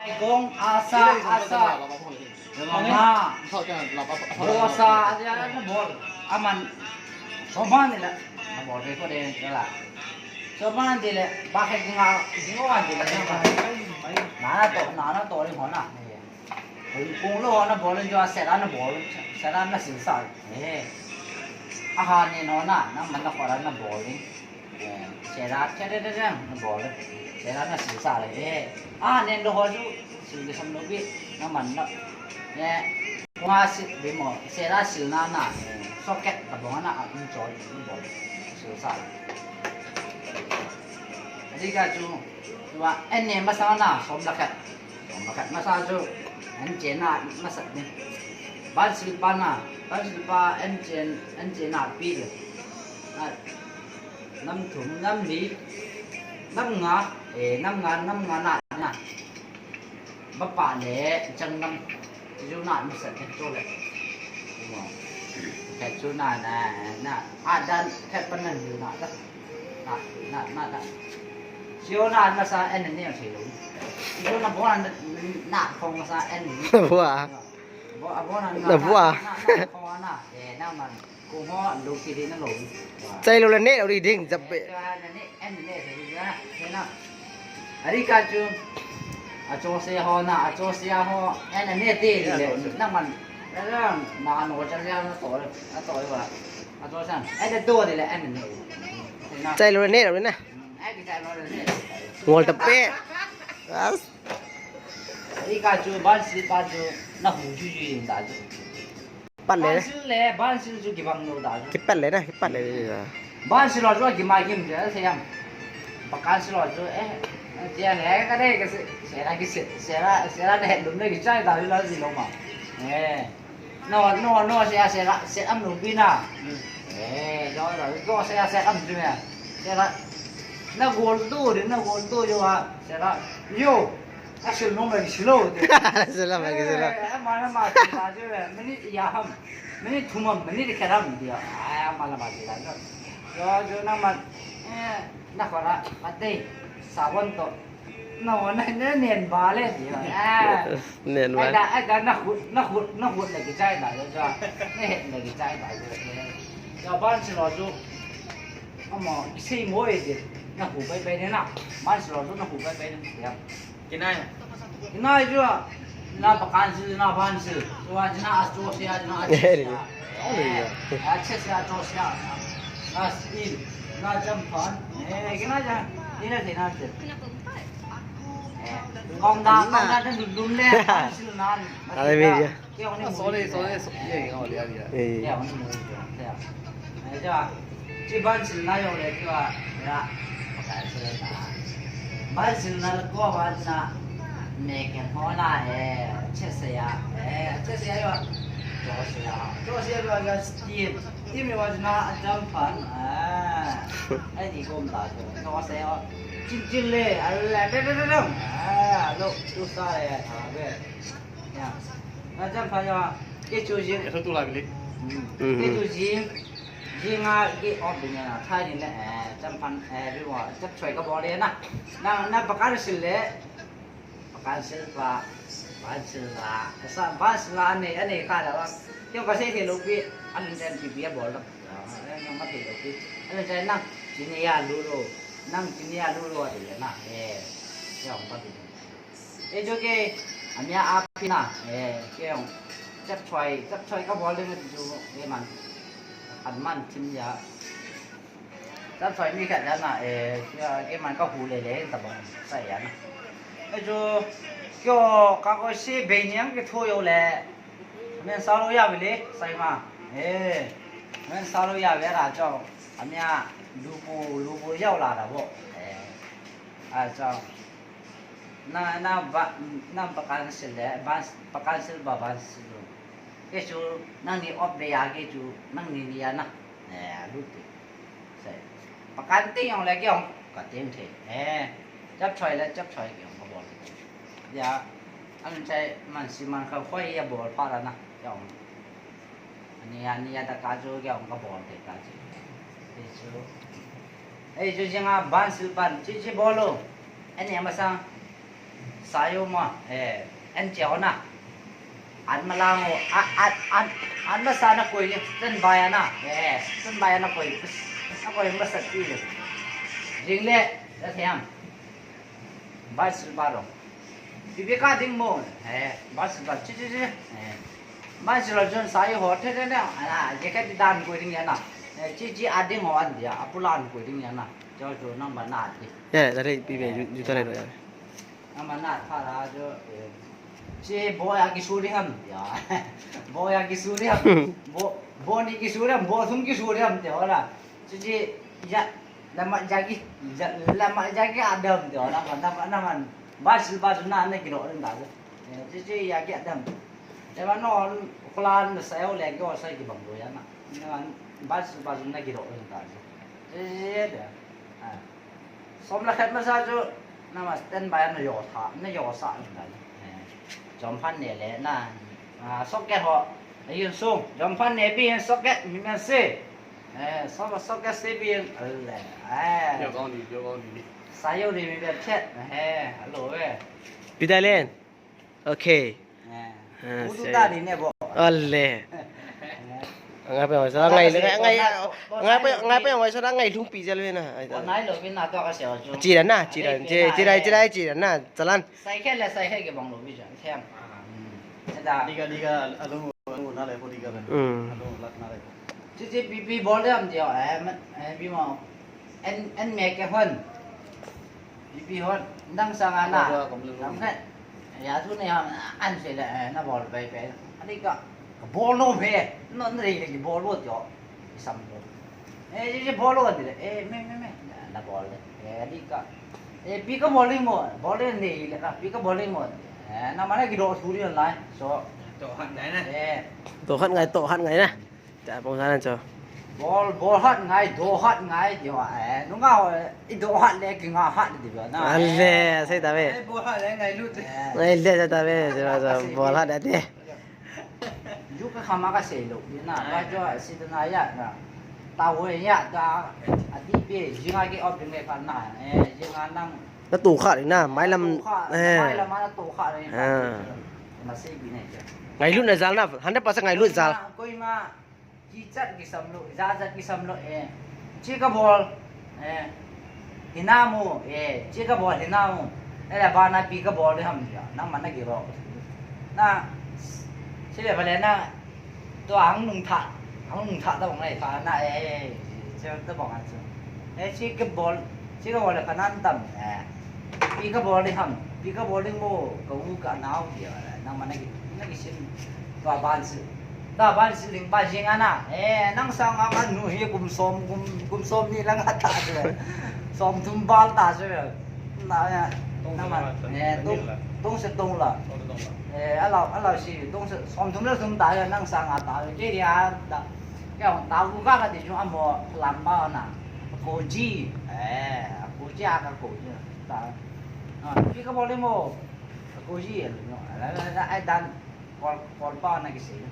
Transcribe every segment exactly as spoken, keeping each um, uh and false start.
Kong, asa, asa. Mama. Bosa, aja na bol. Aman. Soman ni la. Na bol ko de la. Soman ni le. Ba ke nga. Ngo an ni le. Na na to, na na to ni ho na. Kung lo na bol jo, sera na bol. Sera na sin sa. Eh. Aha ni no na, na man na ko na bol ni. Sera, sera, sera, na bol. Sera na sil sa le. Ah, nen do ho ju, sil ke sam lo bi, na man na. Ne, kua si, bi mo, sera sil na na. Socket, ta bong na, a, um, chol, um, bol. Sil sa le. Adi ka ju, wa, en ne ma sa na, som la khat. Som la khat ma sa ju, en che na, ma sa ni. Ban sil pa na, ban sil pa, en che, en che na pi le. Na, Nam thum, nam li, nam nga, eh, nam nga, nam nga na, na. Bapa le, chang nam, ju na, mi sa, ke chu le. Mo. Ke chu na, na, na. A dan, ke pa na, ju na, da. Na, na, na, na. Ju na, na sa, en ne, thei lo. Ju na, bo na, na, khong sa, en. Bua. Bo, a bo na, na, na, bua. Na, na, khong na. Eh, na, man. Chai lo le ne lo ri ding jap be. Ari ka chu. A cho se ho na, a cho se ho. En ne te le na man. Na ma no cha ya na to, a to wa. A cho san. Ai de do de le en ne. Chai lo le ne lo na. Ai ki chai lo le ne. Ngol ta pe. Bas. Ari ka chu ban si pa chu na hu ju ju da chu. Kipat le. Ban sil le, ban sil chu kibang lo da chu. Kipat le na, kipat le. Ban sil lo chu kimai kim je, se yam. Pakan sil lo chu, eh, je ne, ka de, ka se, se na ki se, se na, se na de, lum ne ki chai da chu la ji lo ma. Eh. No, no, no, se a, se na, se am lum pi na. Eh, jo, jo, jo, se a, se am chu ne. Se na, na gol tu, na gol tu jo a, se na, yo. A sil nom le sil lo. Sil lo, sil lo. Eh, ama na ma ti ta chu le, mani ya ham. Mani thum ham, mani de khat ham dia. Ai, ama la ma ti ta chu. Jo, jo na ma, eh, na ko ra, ma te, sa won to. Na won na, na nen ba le dia. Ah. Nen ba. Ai da, ai da, na khut, na khut, na khut le ki chai da jo. Na het le ki chai da jo. Jo ban sil lo chu. Ama, sei mo e de. Na hu pai pai ne na. Ban sil lo chu na hu pai pai ne. Ya. Kinai. Kinai chu a. Na pakan sil, na ban sil. Chu a, chu na a cho sia, chu na a cho sia. Eh, a che sia, cho sia. Na sil, na cham pan. Eh, kinai chu. Ni na te na te. Eh, kong da, kong da, dum, dum le. Ban sil na. Ale mi dia. Sorry, sorry, sorry. Ye, ye, oh, yeah, yeah. Eh. Kya hone wala hai kya? Aisa, chi ban sil na jong le kya, ya, pakai sil na. Ban sil na ko ban na, me ke hona hai, che se ya, eh, che se ya yo. Cho se ya, cho se ya yo, ya steam. Steam yo na, a cham pan, ah. Ai ni gom da, cho se ya. Chin chin le, a le, de, de, de, de. Ah, lo, tu sa le, ah, be. Ya. Na cham pha ya. Ke chu jing. Ke chu tu la bili. Hmm. Ke chu jing. Jing a ke op bin na. Thai ni le, eh, cham phan, eh, bi wa. Chap choi ka bol le na. Na, na pakan sil le. Pakan sil pa. Ban sil la. Sa ban sil la ane, ane ka la wa. Kyo ka sei the lo pi. An chen pi pi bol la. An ma the lo pi. An chen na. Chini ya lu lo. Nang chini ya lu lo de na. Eh. Ya pa bi. Ei chu ke, amia a pi na, eh, ke ong, chap choi, chap choi ka bol ding chu, eh, man, an man chim ya. Chap choi mi khat ya na, eh, ke, ke man ka hu le le, ta bang, sa ya na. Ei chu, kyo, ka ko si be niang ke thu yo le, men sa lo ya ve le, sai ma, eh, men sa lo ya ve la cho, amia, lu bu, lu bu yau la da bo, eh, a cho. Na, na ba, na pakan sil le, ban, pakan sil ba ban sil lo. Ke chu, nang ni op be ya ke chu, nang ni ni ya na. Eh, lu ti. Sai. Pakan ti yong le ke yong, ka ting the. Eh, chap choi le, chap choi ke yong ka bol. Ya, an chai man si man ka khoi ya bol pa la na. Yong. Ani, ani ya ta ka chu ke yong ka bol te ka chu. Te chu. Ei, chu jing a ban sil pan, chi, chi bol lo. Ani ama sang. Sayo ma, eh, en cheo na. An ma lang o, a, a, an, an ma sa na koi ni, ten bai na, eh, ten bai na koi, na koi ma sa ti le. Jing le, la thiam. Bai sil ba rong. Bibi ka ding mo, eh, bai sil ba, chi, chi, chi, eh. Bai sil ba chun sayo ho, the, the, the, a, je ka di dan koi ding ya na. Eh, chi, chi, a ding ho an dia, a pulan koi ding ya na. Jo, jo, nang ba na di. Ya, tadi bibi, ju, ju tadi ya. Ama na pha la chu, eh, chi bo ya kisu ding ham, ya. Bo ya kisu ding ham. Bo, bo ni kisu ding ham, bo thum kisu ding ham, te ho la. Chu chi, ya, lama ja ki, ya, lama ja ki adam, te ho la, na, na, na man. Ba sil ba chu na, na kilo ding da chu. Eh, chu chi ya ki adam. Te ba no, khulan na sa yo le, ko sa ki bang do ya na. Na man, ba sil ba chu na kilo ding da chu. Chi, chi, de. Ah. Som le khat masa chu, nama stand by na yo sa, na yo sa na. Eh, jom phan ne le na, ah, socket ho, ayun sung, jom phan ne bi hin socket, mi men se. Eh, som socket se bi hin, ale, eh. Yo kong di, yo kong di. Sa yo di mi ben chet, eh, hello, eh. Pi Thailand. Okay. Eh. Ah, udu se. Tadi ne bo. Ale. Eh. Ngai pe, sa ngai, ngai, ngai, ngai pe, ngai pe, ngai sa ngai lung pi jal na. Ai ta. Nai lo bin na to ka se o chu. Chi da na, chi da, chi, chi da, chi da, chi da na, chalan. Sai khe le, sai khe ke bang lo bi jan, them. Hmm. Ai da. Diga, diga, alung, alung na le ko diga ben. Hmm. Alung lat na le ko. Chi, chi, pi, pi bol de am dio, eh, man, eh, bi mo. En, en me ke hon. Pi, pi hon. Nang sanga na. Bol de, bol de. Nang khe. Ya, tu ne ham, an se le, eh, na bol bai bai. Ani ka, ka bol no phe. No, no, re, re, bol lo jo. Sam lo. Eh, je, je, bol lo de le. Eh, me, me, me. Na, na bol le. Eh, ani ka. Eh, pi ka bol mo. Bol le ne le ka. Pi ka bol mo. Eh, na mana ki do su ri lai. So. To han ngai na. Eh. To han ngai, to han ngai na. Ta pong sana cho. Bol, bol hat ngai, do hat ngai, di wa, eh. Nunga ho, i do hat le, ki nga hat di wa na. Ale, sai ta ve. Eh, bol hat le, ngai lut. Eh. Ngai le, sai ta ve, sai ta ve, bol hat ate. Ju ka khama ka sei lo, di na, ba jo, si ta na ya na. Ta wo ya ta, a di pe, ji nga ki op di ngai pa na, eh, ji nga nang. Na tu khat na, mai lam, tu khat, eh. Mai lam na tu khat le. Ah. Na sei bi ne. Ngai lut na jal na, hundred percent ngai lut jal. Koi ma, koi ma. Kichat kisam lo, jajat kisam lo, eh. Chi ka bol, eh. Hina mu, eh. Chi ka bol, hina mu. Eh, le ba na pi ka bol de ham dia. Nang man na ki ro. Na, chi le ba le na. To ang nung tha. Ang nung tha ta bang lai tha na, eh. Chi ta bang a chu. Eh, chi ka bol, chi ka bol le ka nan tam, eh. Pi ka bol de ham, pi ka bol ding mo, ka u ka nau dia, nang ma na ki, na ki sin, tua ban si, tua ban si ling ba jing ana, eh, nang sang a man nu hi kum som, kum, kum som ni lang a ta se, som thum bal ta se, na, na, nang ma, eh, tung, tung se tung la, eh, a lau, a lau si, tung se, som thum la thum ta se, nang sang a ta se, ke dia, ta, ke hong ta u ka ka ti chung a mo, lam ba na, ko ji, eh, ko ji a ka ko ji, ta. Ah, pi ka bol ding mo. Ka ko ji, no. Ala, ala, ala, ai dan. Kol, kol pa na ki sei.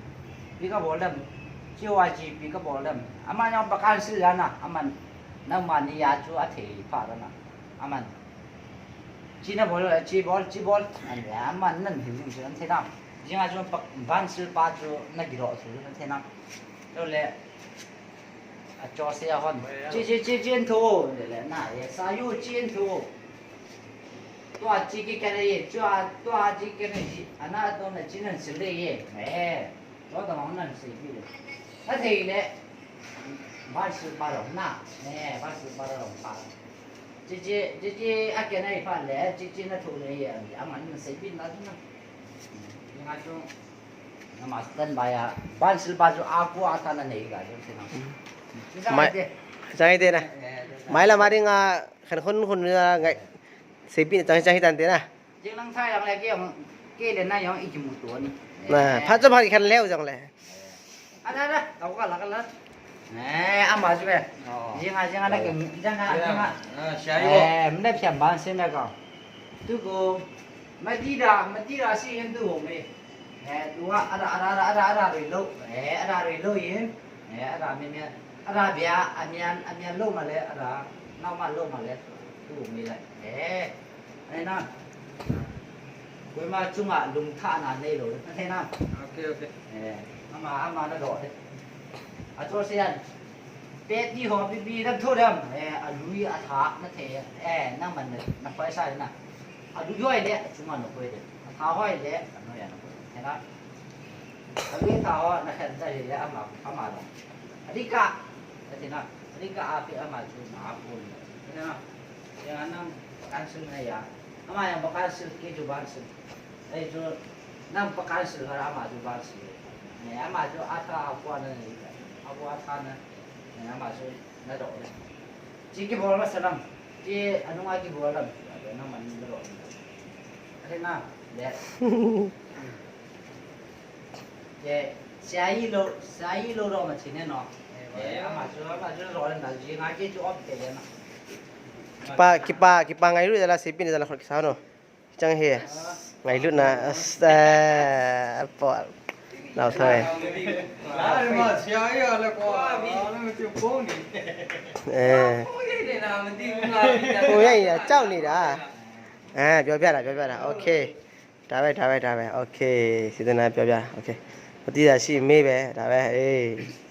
Pi ka bol dem. Chi wa chi, pi ka bol dem. Ama na ba kan si la na. Aman. Nang ma ni ya chu a thei pha la na. Aman. Chi na bol, chi bol, chi bol. An ya, aman nan hin jing chu an thei na. Jing a chu pa, ban sil pa chu na ki ro chu an thei na. Lo le. A cho se a hon. Chi, chi, chi, chi an thu. Le, le, na, ye, sa yu chi an thu. Tua chi ki kene ye, tua, tua chi kene ye, ana to na chi nan sil de ye. Eh, tua ta hong nan sil ki le. A thei le, ban sil ba rong na. Eh, ban sil ba rong pa. Chi, chi, chi, chi, a kene pa le, chi, chi na thu le ye, a man nan sil bin na na. Nga chung, na ma stand by a, ban sil ba chu a ku a ta na nei ga chung se na. Mai, chang ite na. Eh, eh, mai la ma ding a, khan khun khun na ngai. Seipin chang chang hitan te na. Jing lang thai lang le ke yong, ke le na yong i kimu to ni. Na, phat cho phat khan leu jong le. Ada, ada, kau ka la ka la. Eh, ama chu be. Oh. Jing a, jing a na ke, jing a, jing a. Ah, siya yo. Eh, mne phiam ban se me ka. Tu ko, ma di da, ma di da si hen tu ho me. Eh, tu a, ada, ada, ada, ada, ada rui lo. Eh, ada rui lo yin. Eh, ada mi mi. Ada bia, a mian, a mian lo ma le, ada, nau ma lo ma le. Tu ho me le. Eh. Ai na. Koima chunga lungthahna neilou. Nathei nam? Okay, okay. Eh, ama, ama nadoh ding. Achu sian. Peti ho bibi nam thu dem. Eh, alui atha nathei. Eh, nangman na, nakhoi sa na. Alui hoi le, achunga nakhoi ding. Atha hoi le, anoi a nakhoi. Thei nam? Alui atha ho nakhen ta hile ama, ama doh. Adika. Nathei nam? Adika ape ama chu na apon. Thei nam? Yang nang cancel na ya. Ama yang cancel, kei chu cancel. Ei chu, nang cancel ha, ama chu cancel. Ne, ama chu atha apu ana ne. Apu atha na. Ne, ama chu nadoh le. Chi kibol masa lam. Chi anunga kibol lam. Nangman nadoh. Thei nam? Le. Che, sia ilou, sia ilou doh ma chine no. Eh, ama chu, ama chu doh le na, jinga kei chu off kei le na. Kipa, kipa, kipa ngailut jal a seipeh in jal a khut kisa no. Chang hi. Ngailutna, as, eh, po. Nau thoi. Eh. Oi, ya, ya, chau ni da. Eh, ပြောပြတာ ပြောပြတာ okay. ဒါပဲ ဒါပဲ ဒါပဲ okay. စေတနာ ပြောပြတာ okay. မသိတာရှိမေးပဲ ဒါပဲ အေး.